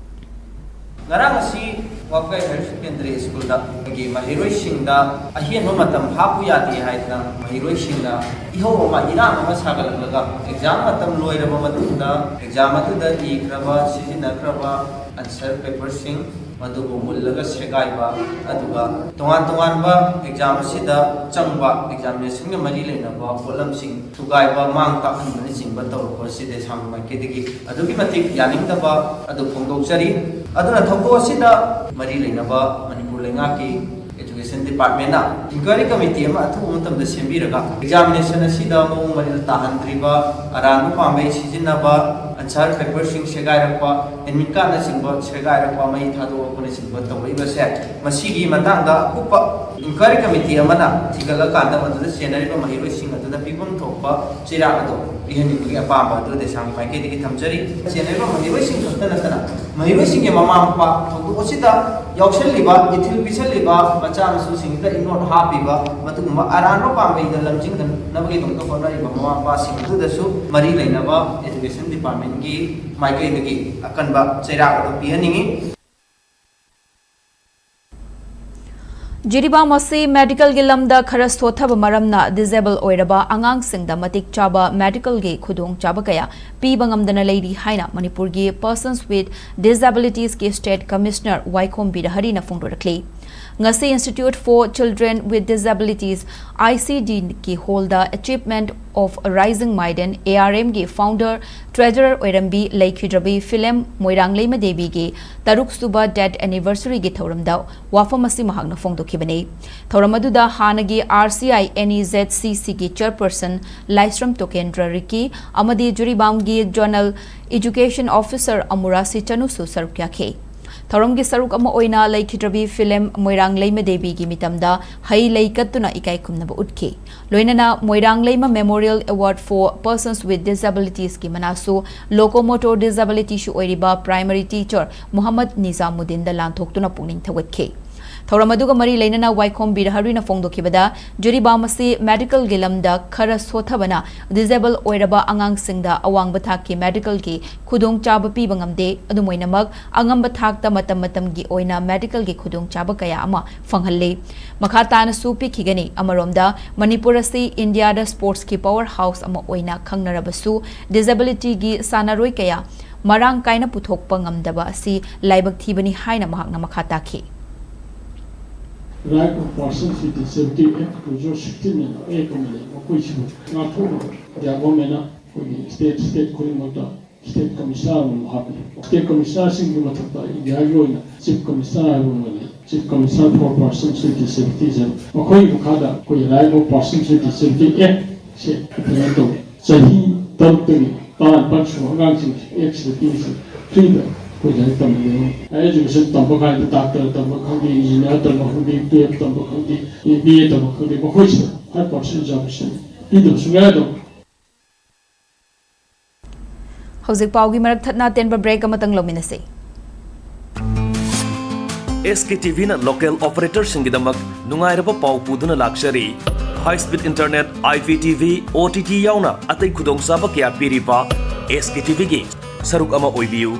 ꯉꯔꯥꯡ ꯑꯁꯤ ꯋꯥꯕꯒꯥꯏ ꯍꯥꯌꯔ ꯁꯦꯀꯦꯟꯗꯔꯤ ꯁ꯭ꯀꯨꯜꯗ ꯑꯩꯈꯣꯏꯒꯤ ꯃꯍꯩꯔꯣꯏꯁꯤꯡꯗ ꯑꯍꯦꯟꯕ ꯃꯇꯝ ꯍꯥꯞꯄꯨ ꯌꯥꯗꯦ ꯍꯥꯏꯗꯅ ꯃꯍꯩꯔꯣꯏꯁꯤꯡꯅ ꯏꯍꯧ ꯑꯃ, ꯏꯔꯥꯡ ꯑꯃ ꯁꯥꯒꯠꯂꯛꯂꯒ ꯑꯦꯛꯖꯥꯝ ꯃꯇꯝ ꯂꯣꯏꯔꯕ ꯃꯇꯨꯡꯗ ꯑꯦꯛꯖꯥꯝ ꯑꯗꯨꯗ ꯏꯈ꯭ꯔꯕ, ꯁꯤꯖꯤꯟꯅꯈ꯭ꯔꯕ ꯑꯟꯁꯔ ꯄꯦꯄꯔꯁꯤꯡ ꯃꯗꯨꯕꯨ ꯃꯨꯜꯂꯒ ꯁꯦꯒꯥꯏꯕ, ꯑꯗꯨꯒ ꯇꯣꯉꯥꯟ ꯇꯣꯉꯥꯟꯕ ꯑꯦꯛꯖꯥꯝ ꯑꯁꯤꯗ ꯆꯪꯕ ꯑꯦꯛꯖꯥꯃꯤꯅꯦꯁꯟꯒ ꯃꯔꯤ ꯂꯩꯅꯕ ꯄꯣꯠꯂꯝꯁꯤꯡ ꯊꯨꯒꯥꯏꯕ, ꯃꯥꯡ ꯇꯥꯛꯍꯟꯕꯅꯆꯤꯡꯕ ꯇꯧꯔꯛꯄ ꯑꯁꯤ ꯗꯦꯁꯥꯝꯒꯤ ꯃꯥꯏꯀꯩꯗꯒꯤ ꯑꯗꯨꯛꯀꯤ ꯃꯇꯤꯛ ꯌꯥꯅꯤꯡꯗꯕ ꯑꯗꯨ ꯐꯣꯡꯗꯣꯛꯆꯔꯤ꯫ ꯑꯗꯨꯅ ꯊꯧꯗꯣꯛ ꯑꯁꯤꯗ ꯃꯔꯤ ꯂꯩꯅꯕ ꯃꯅꯤꯄꯨꯔ ꯂꯩꯉꯥꯛꯀꯤ ꯏꯗꯨꯀꯦꯁꯟ ꯗꯤꯄꯥꯔꯠꯃꯦꯟꯅ ꯏꯟꯀ꯭ꯋꯥꯏꯔꯤ ꯀꯃꯤꯇꯤ ꯑꯃ ꯑꯊꯨꯕ ꯃꯇꯝꯗ ꯁꯦꯝꯕꯤꯔꯒ ꯑꯦꯛꯖꯥꯃꯤꯅꯦꯁꯟ ꯑꯁꯤꯗ ꯃꯑꯣꯡ ꯃꯔꯤꯜ ꯇꯥꯍꯟꯗ꯭ꯔꯤꯕ, ꯑꯔꯥꯟꯕ ꯄꯥꯝꯕꯩ ꯁꯤꯖꯤꯟꯅꯕ, ꯑꯟꯁꯔ ꯄꯦꯄꯔꯁꯤꯡ ꯁꯦꯒꯥꯏꯔꯛꯄ, ꯑꯦꯗꯃꯤꯠ ꯀꯥꯔꯗꯅꯆꯤꯡꯕ ꯁꯦꯒꯥꯏꯔꯛꯄ, ꯃꯩ ꯊꯥꯗꯣꯛꯂꯛꯄꯅꯆꯤꯡꯕ ꯇꯧꯔꯛꯏꯕꯁꯦ, ꯃꯁꯤꯒꯤ ꯃꯇꯥꯡꯗ ꯑꯀꯨꯞꯄ ꯏꯟꯀ꯭ꯋꯥꯏꯔꯤ ꯀꯃꯤꯇꯤ ꯑꯃꯅ ꯊꯤꯒꯠꯂꯀꯥꯟꯗ ꯃꯗꯨꯗ ꯆꯦꯟꯅꯔꯤꯕ ꯃꯍꯩꯔꯣꯏꯁꯤꯡ ꯑꯗꯨꯗ ꯄꯤꯐꯝ ꯊꯣꯛꯄ ꯆꯩꯔꯥꯛ ꯑꯗꯨ ꯄꯤꯍꯟꯅꯤꯡꯕꯒꯤ ꯑꯄꯥꯝꯕ ꯑꯗꯨ ꯗꯦꯁꯥꯝꯒꯤ ꯃꯥꯏꯀꯩꯗꯒꯤ ꯊꯝꯖꯔꯤ꯫ ꯆꯦꯟꯅꯔꯤꯕ ꯃꯍꯩꯔꯣꯏꯁꯤꯡ ꯈꯛꯇ ꯅꯠꯇꯅ ꯃꯍꯩꯔꯣꯏꯁꯤꯡꯒꯤ ꯃꯃꯥ ꯃꯄꯥ, ꯊꯧꯗꯣꯛ ꯑꯁꯤꯗ ꯌꯥꯎꯁꯜꯂꯤꯕ, ꯏꯊꯤꯜ ꯄꯤꯁꯜꯂꯤꯕ ꯃꯆꯥ ꯃꯁꯨꯁꯤꯡꯁꯤꯗ ꯏꯅꯣꯠ ꯍꯥꯞꯄꯤꯕ, ꯃꯗꯨꯒꯨꯝꯕ ꯑꯔꯥꯟꯕ ꯄꯥꯝꯕꯩꯗ ꯂꯝꯖꯤꯡꯗꯅꯕꯒꯤꯗꯃꯛꯇ ꯍꯣꯠꯅꯔꯤꯕ ꯃꯃꯥ ꯃꯄꯥꯁꯤꯡ ꯑꯗꯨꯗꯁꯨ ꯃꯔꯤ ꯂꯩꯅꯕ ꯏꯗꯨꯀꯦꯁꯟ ꯗꯤꯄꯥꯔꯠꯃꯦꯟꯒꯤ ꯃꯥꯏꯀꯩꯗꯒꯤ ꯑꯀꯟꯕ ꯆꯩꯔꯥꯛ ꯑꯗꯨ ꯄꯤꯍꯟꯅꯤꯡꯏ꯫ ꯖꯤꯔꯤꯕꯥꯝ ꯑꯁꯤ ꯃꯦꯗꯤꯀꯦꯜꯒꯤ ꯂꯝꯗ ꯈꯔ ꯁꯣꯠꯊꯕ ꯃꯔꯝꯅ ꯗꯤꯁꯦꯕꯜ ꯑꯣꯏꯔꯕ ꯑꯉꯥꯡꯁꯤꯡꯗ ꯃꯇꯤꯛ ꯆꯥꯕ ꯃꯦꯗꯤꯀꯦꯜꯒꯤ ꯈꯨꯗꯣꯡꯆꯥꯕ ꯀꯌꯥ ꯄꯤꯕ ꯉꯝꯗꯅ ꯂꯩꯔꯤ ꯍꯥꯏꯅ ꯃꯅꯤꯄꯨꯔꯒꯤ Persons with Disabilitiesꯀꯤ State Commissioner ꯋꯥꯏꯈꯣꯝ ꯕꯤꯔꯍꯔꯤꯅ ꯐꯣꯡꯗꯣꯔꯛꯂꯤ꯫ ꯉꯁꯤ Institute for Children with Disabilities, ICDꯒꯤ ꯍꯣꯜꯗ Achievement of Rising Maiden, ARMꯒꯤ founder treasurer ꯑꯣꯏꯔꯝꯕꯤ ꯂꯩꯈꯤꯗ꯭ꯔꯕꯤ ꯐꯤꯂꯦꯝ ꯃꯣꯏꯔꯥꯡꯂꯩꯃ ꯗꯦꯕꯤꯒꯤ ꯇꯔꯨꯛ ꯁꯨꯕ death anniversaryꯒꯤ ꯊꯧꯔꯝꯗ ꯋꯥꯐꯝ ꯑꯁꯤ ꯃꯍꯥꯛꯅ ꯐꯣꯡꯗꯣꯛꯈꯤꯕꯅꯤ꯫ ꯊꯧꯔꯝ ꯑꯗꯨꯗ ꯍꯥꯟꯅꯒꯤ RCI NEZCCꯒꯤ chairperson ꯂꯥꯏꯁ꯭ꯔꯝ ꯇꯣꯀꯦꯟꯗ꯭ꯔ ꯔꯤꯀꯤ ꯑꯃꯗꯤ ꯖꯨꯔꯤꯕꯥꯝꯒꯤ zonal education officer ꯑꯃꯨꯔꯥꯁꯤ ꯆꯅꯨꯁꯨ ꯁꯔꯨꯛ ꯌꯥꯈꯤ꯫ ꯊꯧꯔꯝꯒꯤ ꯁꯔꯨꯛ ꯑꯃ ꯑꯣꯏꯅ ꯂꯩꯈꯤꯗ꯭ꯔꯕꯤ ꯐꯤꯂꯦꯝ ꯃꯣꯏꯔꯥꯡ ꯂꯩꯃ ꯗꯦꯕꯤꯒꯤ ꯃꯤꯇꯝꯗ ꯍꯩ ꯂꯩ ꯀꯠꯇꯨꯅ ꯏꯀꯥꯏ ꯈꯨꯝꯅꯕ ꯎꯠꯈꯤ꯫ ꯂꯣꯏꯅꯅ ꯃꯣꯏꯔꯥꯡ ꯂꯩꯃ Memorial Award for Persons with Disabilitiesꯀꯤ ꯃꯅꯥꯁꯨ locomotor disabilityꯁꯨ ꯑꯣꯏꯔꯤꯕ primary teacher ꯃꯨꯍꯝꯃꯗ ꯅꯤꯖꯥꯃꯨꯗꯤꯟꯗ ꯂꯥꯟꯊꯣꯛꯇꯨꯅ ꯄꯨꯛꯅꯤꯡ ꯊꯧꯒꯠꯈꯤ꯫ ꯊꯧꯔꯝ ꯑꯗꯨꯒ ꯃꯔꯤ ꯂꯩꯅꯅ ꯋꯥꯏꯈꯣꯝ ꯕꯤꯔꯍꯔꯤꯅ ꯐꯣꯡꯗꯣꯛꯈꯤꯕꯗ, ꯖꯨꯔꯤꯕꯥꯝ ꯑꯁꯤ ꯃꯦꯗꯤꯀꯦꯜꯒꯤ ꯂꯝꯗ ꯈꯔ ꯁꯣꯠꯊꯕꯅ ꯗꯤꯁꯦꯕꯜ ꯑꯣꯏꯔꯕ ꯑꯉꯥꯡꯁꯤꯡꯗ ꯑꯋꯥꯡꯕ ꯊꯥꯛꯀꯤ ꯃꯦꯗꯤꯀꯦꯜꯒꯤ ꯈꯨꯗꯣꯡꯆꯥꯕ ꯄꯤꯕ ꯉꯝꯗꯦ꯫ ꯑꯗꯨꯝ ꯑꯣꯏꯅꯃꯛ, ꯑꯉꯝꯕ ꯊꯥꯛꯇ ꯃꯇꯝ ꯃꯇꯝꯒꯤ ꯑꯣꯏꯅ ꯃꯦꯗꯤꯀꯦꯜꯒꯤ ꯈꯨꯗꯣꯡꯆꯥꯕ ꯀꯌꯥ ꯑꯃ ꯐꯪꯍꯜꯂꯤ꯫ ꯃꯈꯥ ꯇꯥꯅꯁꯨ ꯄꯤꯈꯤꯒꯅꯤ꯫ ꯑꯃꯔꯣꯝꯗ, ꯃꯅꯤꯄꯨꯔ ꯑꯁꯤ ꯏꯟꯗꯤꯌꯥꯗ ꯁ꯭ꯄꯣꯔꯠꯁꯀꯤ ꯄꯥꯋꯔ ꯍꯥꯎꯁ ꯑꯃ ꯑꯣꯏꯅ ꯈꯪꯅꯔꯕꯁꯨ, ꯗꯤꯁꯦꯕꯤꯂꯤꯇꯤꯒꯤ ꯁꯥꯟꯅꯔꯣꯏ ꯀꯌꯥ ꯃꯔꯥꯡ ꯀꯥꯏꯅ ꯄꯨꯊꯣꯛꯄ ꯉꯝꯗꯕ ꯑꯁꯤ ꯂꯥꯏꯕꯛ ꯊꯤꯕꯅꯤ ꯍꯥꯏꯅ ꯃꯍꯥꯛꯅ ꯃꯈꯥ ꯇꯥꯈꯤ꯫ Right of Persons with Disability Act two thousand sixteen ꯑꯅ Act ꯑꯃ ꯂꯩ, ꯃꯈꯣꯏꯁꯤꯕꯨ ꯉꯥꯛꯊꯣꯛꯅꯕ ꯏꯟꯗꯤꯌꯥ ꯒꯣꯔꯃꯦꯟꯅ ꯑꯩꯈꯣꯏꯒꯤ ꯁ꯭ꯇꯦꯠ, ꯁ꯭ꯇꯦꯠ ꯈꯨꯗꯤꯡꯃꯛꯇ ꯁ꯭ꯇꯦꯠ ꯀꯃꯤꯁꯅꯔ ꯑꯃ ꯍꯥꯞꯄꯤ꯫ ꯁ꯭ꯇꯦꯠ ꯀꯃꯤꯁꯅꯔꯁꯤꯡꯒꯤ ꯃꯊꯛꯇ ꯏꯟꯗꯤꯌꯥꯒꯤ ꯑꯣꯏꯅ ꯆꯤꯐ ꯀꯃꯤꯁꯅꯔ ꯍꯥꯏꯕ ꯑꯃ ꯂꯩ, Chief Commissioner for Persons with Disabilities ꯍꯥꯏꯕ꯫ ꯃꯈꯣꯏꯒꯤ ꯃꯈꯥꯗ ꯑꯩꯈꯣꯏꯒꯤ Right of Persons with Disability Act say implement ꯇꯧꯏ꯫ ꯆꯍꯤ ꯇꯔꯨꯛꯇꯒꯤ ꯇꯔꯥꯅꯤꯄꯥꯟ ꯁꯨꯕ ꯑꯉꯥꯡꯁꯤꯡꯁꯦ ꯑꯦꯛꯁꯇ ꯄꯤꯔꯤꯁꯦ ꯐ꯭ꯔꯤꯗ ꯑꯩꯈꯣꯏ ꯂꯥꯏꯔꯤꯛ ꯇꯝꯍꯜꯂꯦ꯫ ꯍꯥꯏꯌꯔ ꯏꯖꯨꯀꯦꯁꯟ ꯇꯝꯕ ꯀꯥꯏꯗ ꯗꯥꯛꯇꯔ ꯇꯝꯕ ꯈꯪꯗꯦ, ꯏꯟꯖꯤꯅꯤꯌꯥꯔ ꯇꯝꯕ ꯈꯪꯗꯦ, ꯇꯨꯌꯦꯜꯞ ꯇꯝꯕ ꯈꯪꯗꯦ, ꯕꯤ ꯑꯦ ꯇꯝꯕ ꯈꯪꯗꯦ, ꯃꯈꯣꯏꯁꯤꯗ ꯐꯥꯏꯚ ꯄꯥꯔꯁꯦꯟ ꯔꯤꯖꯥꯔꯕꯦꯁꯟ ꯄꯤꯗꯕ ꯁꯨꯡꯌꯥ ꯌꯥꯗꯕ꯫ ꯍꯧꯖꯤꯛ ꯄꯥꯎꯒꯤ ꯃꯔꯛ ꯊꯠꯅ ꯇꯦꯟꯕ ꯕ꯭ꯔꯦꯛ ꯑꯃꯇꯪ ꯂꯧꯃꯤꯟꯅꯁꯤ꯫ SKTVꯅ ꯂꯣꯀꯦꯜ ꯑꯣꯄꯔꯦꯇꯔꯁꯤꯡꯒꯤꯗꯃꯛ ꯅꯨꯡꯉꯥꯏꯔꯕ ꯄꯥꯎ ꯄꯨꯗꯨꯅ ꯂꯥꯛꯆꯔꯤ꯫ High speed internet, IPTV, OTT ꯌꯥꯎꯅ ꯑꯇꯩ ꯈꯨꯗꯣꯡꯆꯥꯕ ꯀꯌꯥ ꯄꯤꯔꯤꯕ SKTVꯒꯤ ꯁꯔꯨꯛ ꯑꯃ ꯑꯣꯏꯕꯤꯌꯨ꯫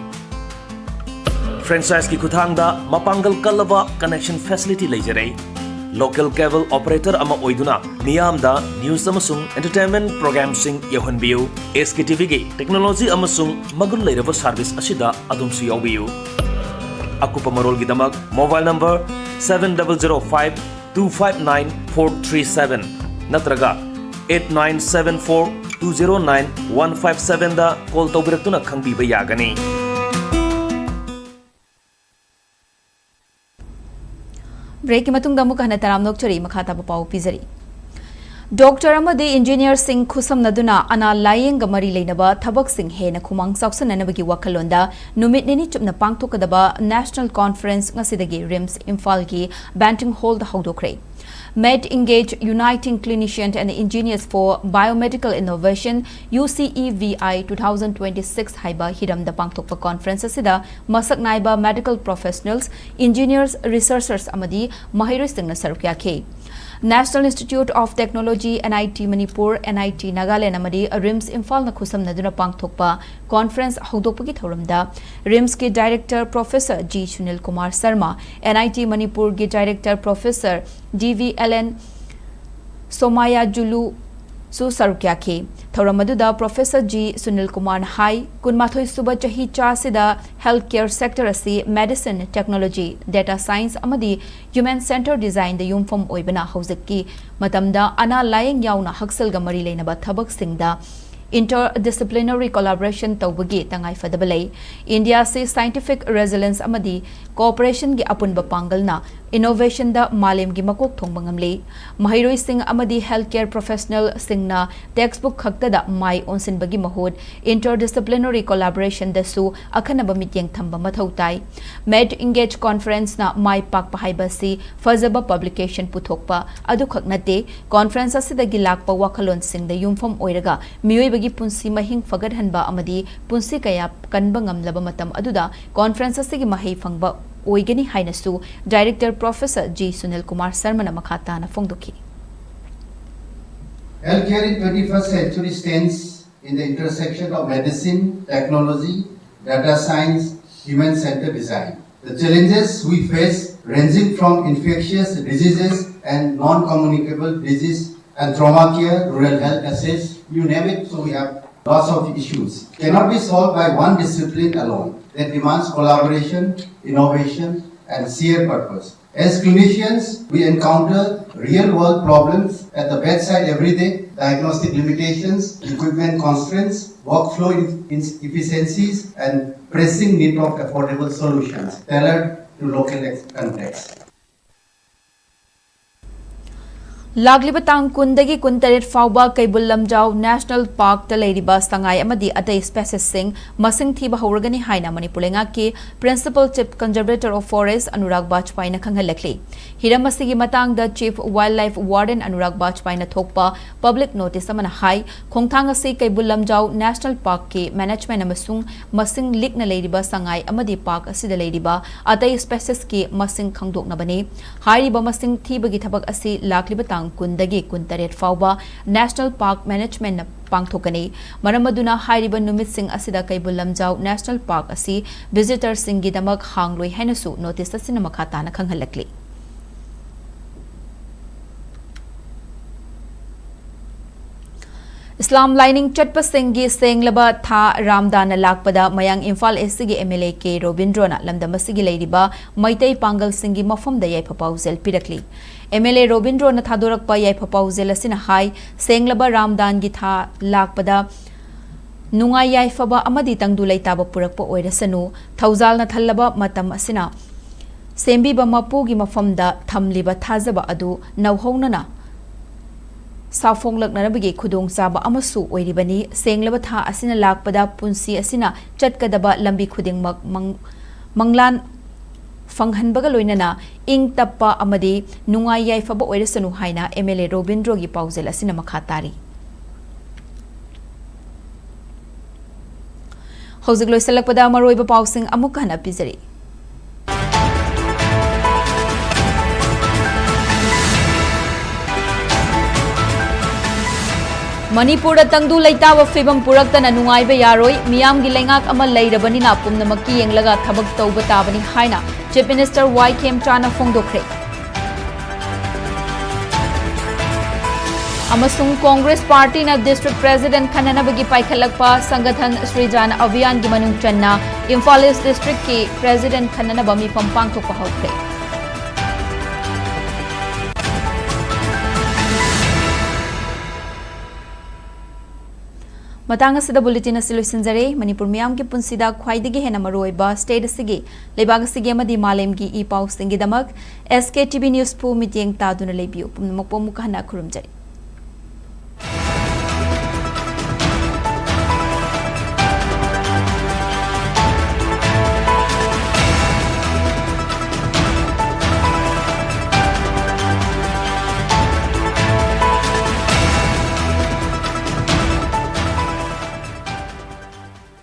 Franchise-ꯀꯤ ꯈꯨꯠꯊꯥꯡꯗ ꯃꯄꯥꯡꯒꯜ ꯀꯜꯂꯕ connection facility ꯂꯩꯖꯔꯦ꯫ Local cable operator ꯑꯃ ꯑꯣꯏꯗꯨꯅ ꯃꯤꯌꯥꯝꯗ news ꯑꯃꯁꯨꯡ entertainment program-ꯁꯤꯡ ꯌꯧꯍꯟꯕꯤꯌꯨ꯫ ꯑꯦꯁ ꯀꯦ ꯇꯤ ꯚꯤꯒꯤ technology ꯑꯃꯁꯨꯡ ꯃꯒꯨꯟ ꯂꯩꯔꯕ service ꯑꯁꯤꯗ ꯑꯗꯣꯝꯁꯨ ꯌꯥꯎꯕꯤꯌꯨ꯫ ꯑꯀꯨꯞꯄ ꯃꯔꯣꯜꯒꯤꯗꯃꯛ mobile number seven double zero five two five nine four three seven ꯅꯠꯇ꯭ꯔꯒ eight nine seven four two zero nine one five seven ꯗ call ꯇꯧꯕꯤꯔꯛꯇꯨꯅ ꯈꯪꯕꯤꯕ ꯌꯥꯒꯅꯤ꯫ Break-ꯀꯤ ꯃꯇꯨꯡꯗ ꯑꯃꯨꯛ ꯍꯟꯅ ꯇꯔꯥꯝꯅ ꯑꯣꯛꯆꯔꯤ꯫ ꯃꯈꯥ ꯇꯥꯕ ꯄꯥꯎ ꯄꯤꯖꯔꯤ꯫ Doctor ꯑꯃꯗꯤ engineer-ꯁꯤꯡ ꯈꯨꯠꯁꯝꯅꯗꯨꯅ ꯑꯅꯥ ꯂꯥꯌꯦꯡꯒ ꯃꯔꯤ ꯂꯩꯅꯕ ꯊꯕꯛꯁꯤꯡ ꯍꯦꯟꯅ ꯈꯨꯃꯥꯡ ꯆꯥꯎꯁꯤꯟꯅꯅꯕꯒꯤ ꯋꯥꯈꯜꯂꯣꯟꯗ ꯅꯨꯃꯤꯠ ꯅꯤꯅꯤ ꯆꯨꯞꯅ ꯄꯥꯡꯊꯣꯛꯀꯗꯕ National Conference ꯉꯁꯤꯗꯒꯤ RIMS ꯏꯝꯐꯥꯜꯒꯤ Banting Hall-ꯗ ꯍꯧꯗꯣꯛꯈ꯭ꯔꯦ꯫ Med Engage Uniting Clinicians and Engineers for Biomedical Innovation, U C E V I two thousand twenty-six ꯍꯥꯏꯕ ꯍꯤꯔꯝꯗ ꯄꯥꯡꯊꯣꯛꯄ conference ꯑꯁꯤꯗ ꯃꯁꯛ ꯅꯥꯏꯕ medical professionals, engineers, researchers ꯑꯃꯗꯤ ꯃꯍꯩꯔꯣꯏꯁꯤꯡꯅ ꯁꯔꯨꯛ ꯌꯥꯈꯤ꯫ National Institute of Technology, N I T Manipur, N I T Nagaland ꯑꯃꯗꯤ RIMS ꯏꯝꯐꯥꯜꯅ ꯈꯨꯠꯁꯝꯅꯗꯨꯅ ꯄꯥꯡꯊꯣꯛꯄ conference ꯍꯧꯗꯣꯛꯄꯒꯤ ꯊꯧꯔꯝꯗ RIMS-ꯀꯤ director Professor G Sunil Kumar Sharma, N I T Manipur-ꯒꯤ director Professor D V L N Somayajulu ꯁꯨ ꯁꯔꯨꯛ ꯌꯥꯈꯤ꯫ ꯊꯧꯔꯝ ꯑꯗꯨꯗ Professor G Sunil Kumar-ꯅ ꯍꯥꯏ, ꯀꯨꯟꯃꯥꯊꯣꯏ ꯁꯨꯕ ꯆꯍꯤ ꯆꯥꯁꯤꯗ health care sector ꯑꯁꯤ medicine, technology, data science ꯑꯃꯗꯤ human centered design-ꯗ ꯌꯨꯝꯐꯝ ꯑꯣꯏꯕꯅ ꯍꯧꯖꯤꯛꯀꯤ ꯃꯇꯝꯗ ꯑꯅꯥ ꯂꯥꯌꯦꯡ ꯌꯥꯎꯅ ꯍꯛꯁꯦꯜꯒ ꯃꯔꯤ ꯂꯩꯅꯕ ꯊꯕꯛꯁꯤꯡꯗ interdisciplinary collaboration ꯇꯧꯕꯒꯤ ꯇꯉꯥꯏꯐꯗꯕ ꯂꯩ꯫ ꯏꯟꯗꯤꯌꯥ ꯑꯁꯤ scientific resilience ꯑꯃꯗꯤ cooperation-ꯒꯤ ꯑꯄꯨꯟꯕ ꯄꯥꯡꯒꯜꯅ innovation-ꯗ ꯃꯥꯂꯦꯝꯒꯤ ꯃꯀꯣꯛ ꯊꯣꯡꯕ ꯉꯝꯂꯤ꯫ ꯃꯍꯩꯔꯣꯏꯁꯤꯡ ꯑꯃꯗꯤ health care professional-ꯁꯤꯡꯅ textbook ꯈꯛꯇꯗ ꯃꯥꯏ ꯑꯣꯟꯁꯤꯟꯕꯒꯤ ꯃꯍꯨꯠ interdisciplinary collaboration-ꯗꯁꯨ ꯑꯈꯟꯅꯕ ꯃꯤꯠꯌꯦꯡ ꯊꯝꯕ ꯃꯊꯧ ꯇꯥꯏ꯫ Med Engage Conference-ꯅ ꯃꯥꯏ ꯄꯥꯛꯄ ꯍꯥꯏꯕꯁꯤ ꯐꯖꯕ publication ꯄꯨꯊꯣꯛꯄ ꯑꯗꯨꯈꯛ ꯅꯠꯇꯦ, conference ꯑꯁꯤꯗꯒꯤ ꯂꯥꯛꯄ ꯋꯥꯈꯜꯂꯣꯟꯁꯤꯡꯗ ꯌꯨꯝꯐꯝ ꯑꯣꯏꯔꯒ ꯃꯤꯑꯣꯏꯕꯒꯤ ꯄꯨꯟꯁꯤ ꯃꯍꯤꯡ ꯐꯒꯠꯍꯟꯕ ꯑꯃꯗꯤ ꯄꯨꯟꯁꯤ ꯀꯌꯥ ꯀꯟꯕ ꯉꯝꯂꯕ ꯃꯇꯝ ꯑꯗꯨꯗ conference ꯑꯁꯤꯒꯤ ꯃꯍꯩ ꯐꯪꯕ ꯑꯣꯏꯒꯅꯤ ꯍꯥꯏꯅꯁꯨ director Professor G Sunil Kumar Sharma-ꯅ ꯃꯈꯥ ꯇꯥꯅ ꯐꯣꯡꯗꯣꯛꯈꯤ꯫ Healthcare in twenty-first century stands in the intersection of medicine, technology, data science, human-centered design. The challenges we face, ranging from infectious diseases and non-communicable disease and trauma care, rural health access, you name it, so we have lots of issues, cannot be solved by one discipline alone. That demands collaboration, innovation, and shared purpose. As clinicians, we encounter real-world problems at the bedside every day: diagnostic limitations, equipment constraints, workflow in- inefficiencies, and pressing need of affordable solutions tailored to local ex- contexts. ꯂꯥꯛꯂꯤꯕ ꯇꯥꯡ ꯀꯨꯟꯗꯒꯤ ꯀꯨꯟꯇꯔꯦꯠ ꯐꯥꯎꯕ ꯀꯩꯕꯨꯜ ꯂꯝꯖꯥꯎ ꯅꯦꯁꯅꯦꯜ ꯄꯥꯔꯛꯇ ꯂꯩꯔꯤꯕ ꯁꯉꯥꯏ ꯑꯃꯗꯤ ꯑꯇꯩ ꯁ꯭ꯄꯦꯁꯤꯁꯁꯤꯡ ꯃꯁꯤꯡ ꯊꯤꯕ ꯍꯧꯔꯒꯅꯤ ꯍꯥꯏꯅ ꯃꯅꯤꯄꯨꯔ ꯂꯩꯉꯥꯛꯀꯤ Principal Chief Conservator of Forest Anurag ꯕꯥꯖꯄꯥꯏꯅ ꯈꯪꯍꯜꯂꯛꯂꯤ꯫ ꯍꯤꯔꯝ ꯑꯁꯤꯒꯤ ꯃꯇꯥꯡꯗ Chief Wildlife Warden ꯑꯅꯨꯔꯥꯒ ꯕꯥꯖꯄꯥꯏꯅ ꯊꯣꯛꯄ ꯄꯕ꯭ꯂꯤꯛ ꯅꯣꯇꯤꯁ ꯑꯃꯅ ꯍꯥꯏ, ꯈꯣꯡꯊꯥꯡ ꯑꯁꯤ ꯀꯩꯕꯨꯜ ꯂꯝꯖꯥꯎ ꯅꯦꯁꯅꯦꯜ ꯄꯥꯔꯛꯀꯤ ꯃꯦꯅꯦꯖꯃꯦꯟ ꯑꯃꯁꯨꯡ ꯃꯁꯤꯡ ꯂꯤꯛꯅ ꯂꯩꯔꯤꯕ ꯁꯉꯥꯏ ꯑꯃꯗꯤ ꯄꯥꯔꯛ ꯑꯁꯤꯗ ꯂꯩꯔꯤꯕ ꯑꯇꯩ ꯁ꯭ꯄꯦꯁꯤꯁꯀꯤ ꯃꯁꯤꯡ ꯈꯪꯗꯣꯛꯅꯕꯅꯤ꯫ ꯍꯥꯏꯔꯤꯕ ꯃꯁꯤꯡ ꯊꯤꯕꯒꯤ ꯊꯕꯛ ꯑꯁꯤ ꯂꯥꯛꯂꯤꯕ ꯇꯥꯡ ꯀꯨꯟꯗꯒꯤ ꯀꯨꯟꯇꯔꯦꯠ ꯐꯥꯎꯕ ꯅꯦꯁꯅꯦꯜ ꯄꯥꯔꯛ ꯃꯦꯅꯦꯖꯃꯦꯟꯅ ꯄꯥꯡꯊꯣꯛꯀꯅꯤ꯫ ꯃꯔꯝ ꯑꯗꯨꯅ ꯍꯥꯏꯔꯤꯕ ꯅꯨꯃꯤꯠꯁꯤꯡ ꯑꯁꯤꯗ ꯀꯩꯕꯨꯜ ꯂꯝꯖꯥꯎ ꯅꯦꯁꯅꯦꯜ ꯄꯥꯔꯛ ꯑꯁꯤ ꯚꯤꯖꯤꯇꯔꯁꯤꯡꯒꯤꯗꯃꯛ ꯍꯥꯡꯂꯣꯏ ꯍꯥꯏꯅꯁꯨ ꯅꯣꯇꯤꯁ ꯑꯁꯤꯅ ꯃꯈꯥ ꯇꯥꯅ ꯈꯪꯍꯜꯂꯛꯂꯤ꯫ ꯏꯁꯂꯥꯝ ꯂꯥꯏꯅꯤꯡ ꯆꯠꯄꯁꯤꯡꯒꯤ ꯁꯦꯡꯂꯕ ꯊꯥ ꯔꯥꯝꯗꯥꯟꯅ ꯂꯥꯛꯄꯗ ꯃꯌꯥꯡ ꯏꯝꯐꯥꯜ ꯏꯁꯀꯤ ꯑꯦꯝ ꯑꯦꯜ ꯑꯦ ꯀꯦ ꯔꯣꯕꯤꯟꯗ꯭ꯔꯣꯅ ꯂꯝꯗꯝ ꯑꯁꯤꯒꯤ ꯂꯩꯔꯤꯕ ꯃꯩꯇꯩ ꯄꯥꯡꯒꯜꯁꯤꯡꯒꯤ ꯃꯐꯝꯗ ꯌꯥꯏꯐ ꯄꯥꯎꯖꯦꯜ ꯄꯤꯔꯛꯂꯤ꯫ ꯑꯦꯝ ꯑꯦꯜ ꯑꯦ ꯔꯣꯕꯤꯟꯗ꯭ꯔꯣꯅ ꯊꯥꯗꯣꯔꯛꯄ ꯌꯥꯏꯐ ꯄꯥꯎꯖꯦꯜ ꯑꯁꯤꯅ ꯍꯥꯏ, ꯁꯦꯡꯂꯕ ꯔꯥꯝꯗꯥꯟꯒꯤ ꯊꯥ ꯂꯥꯛꯄꯗ ꯅꯨꯡꯉꯥꯏ ꯌꯥꯏꯐꯕ ꯑꯃꯗꯤ ꯇꯪꯗꯨ ꯂꯩꯇꯥꯕ ꯄꯨꯔꯛꯄ ꯑꯣꯏꯔꯁꯅꯨ, ꯊꯧꯖꯥꯜꯅ ꯊꯜꯂꯕ ꯃꯇꯝ ꯑꯁꯤꯅ ꯁꯦꯝꯕꯤꯕ ꯃꯄꯨꯒꯤ ꯃꯐꯝꯗ ꯊꯝꯂꯤꯕ ꯊꯥꯖꯕ ꯑꯗꯨ ꯅꯧꯍꯧꯅꯅ ꯁꯥꯐꯣꯡꯂꯛꯅꯕꯒꯤ ꯈꯨꯗꯣꯡꯆꯥꯕ ꯑꯃꯁꯨ ꯑꯣꯏꯔꯤꯕꯅꯤ꯫ ꯁꯦꯡꯂꯕ ꯊꯥ ꯑꯁꯤꯅ ꯂꯥꯛꯄꯗ ꯄꯨꯟꯁꯤ ꯑꯁꯤꯅ ꯆꯠꯀꯗꯕ ꯂꯝꯕꯤ ꯈꯨꯗꯤꯡꯃꯛ ꯃꯪ-, ꯃꯪꯂꯥꯟ ꯐꯪꯍꯟꯕꯒ ꯂꯣꯏꯅꯅ ꯏꯪ ꯇꯞꯄ ꯑꯃꯗꯤ ꯅꯨꯡꯉꯥꯏ ꯌꯥꯏꯐꯕ ꯑꯣꯏꯔꯁꯅꯨ ꯍꯥꯏꯅ ꯑꯦꯝ ꯑꯦꯜ ꯑꯦ ꯔꯣꯕꯤꯟꯗ꯭ꯔꯣꯒꯤ ꯄꯥꯎꯖꯦꯜ ꯑꯁꯤꯅ ꯃꯈꯥ ꯇꯥꯔꯤ꯫ ꯍꯧꯖꯤꯛ ꯂꯣꯏꯁꯤꯜꯂꯛꯄꯗ ꯃꯔꯨꯑꯣꯏꯕ ꯄꯥꯎꯁꯤꯡ ꯑꯃꯨꯛ ꯍꯟꯅ ꯄꯤꯖꯔꯤ꯫ ꯃꯅꯤꯄꯨꯔꯗ ꯇꯪꯗꯨ ꯂꯩꯇꯥꯕ ꯐꯤꯕꯝ ꯄꯨꯔꯛꯇꯅ ꯅꯨꯡꯉꯥꯏꯕ ꯌꯥꯔꯣꯏ, ꯃꯤꯌꯥꯝꯒꯤ ꯂꯩꯉꯥꯛ ꯑꯃ ꯂꯩꯔꯕꯅꯤꯅ ꯄꯨꯝꯅꯃꯛꯀꯤ ꯌꯦꯡꯂꯒ ꯊꯕꯛ ꯇꯧꯕ ꯇꯥꯕꯅꯤ ꯍꯥꯏꯅ Chief Minister ꯋꯥꯏ ꯈꯦꯝꯆꯥꯅ ꯐꯣꯡꯗꯣꯛꯈ꯭ꯔꯦ꯫ ꯑꯃꯁꯨꯡ ꯀꯣꯡꯒ꯭ꯔꯦꯁ ꯄꯥꯔꯇꯤꯅ district president ꯈꯟꯅꯅꯕꯒꯤ ꯄꯥꯏꯈꯠꯂꯛꯄ ꯁꯪꯒꯊꯟ ꯁ꯭ꯔꯤꯖꯥꯟ ꯑꯚꯤꯌꯥꯟꯒꯤ ꯃꯅꯨꯡ ꯆꯟꯅ ꯏꯝꯐꯥꯜ ꯏꯁ districtꯀꯤ president ꯈꯟꯅꯅꯕ ꯃꯤꯐꯝ ꯄꯥꯡꯊꯣꯛꯄ ꯍꯧꯈ꯭ꯔꯦ꯫ ꯃꯇꯥꯡ ꯑꯁꯤꯗ bulletin ꯑꯁꯤ ꯂꯣꯏꯁꯤꯟꯖꯔꯦ꯫ ꯃꯅꯤꯄꯨꯔ ꯃꯤꯌꯥꯝꯒꯤ ꯄꯨꯟꯁꯤꯗ ꯈ꯭ꯋꯥꯏꯗꯒꯤ ꯍꯦꯟꯅ ꯃꯔꯨꯑꯣꯏꯕ state ꯑꯁꯤꯒꯤ, ꯂꯩꯕꯥꯛ ꯑꯁꯤꯒꯤ ꯑꯃꯗꯤ ꯃꯥꯂꯦꯝꯒꯤ E ꯄꯥꯎꯁꯤꯡꯒꯤꯗꯃꯛ S K T V Newsꯄꯨ ꯃꯤꯠꯌꯦꯡ ꯇꯥꯗꯨꯅ ꯂꯩꯕꯤꯌꯨ꯫ ꯄꯨꯝꯅꯃꯛꯄꯨ ꯑꯃꯨꯛ ꯍꯟꯅ ꯈꯨꯔꯨꯝꯖꯔꯤ꯫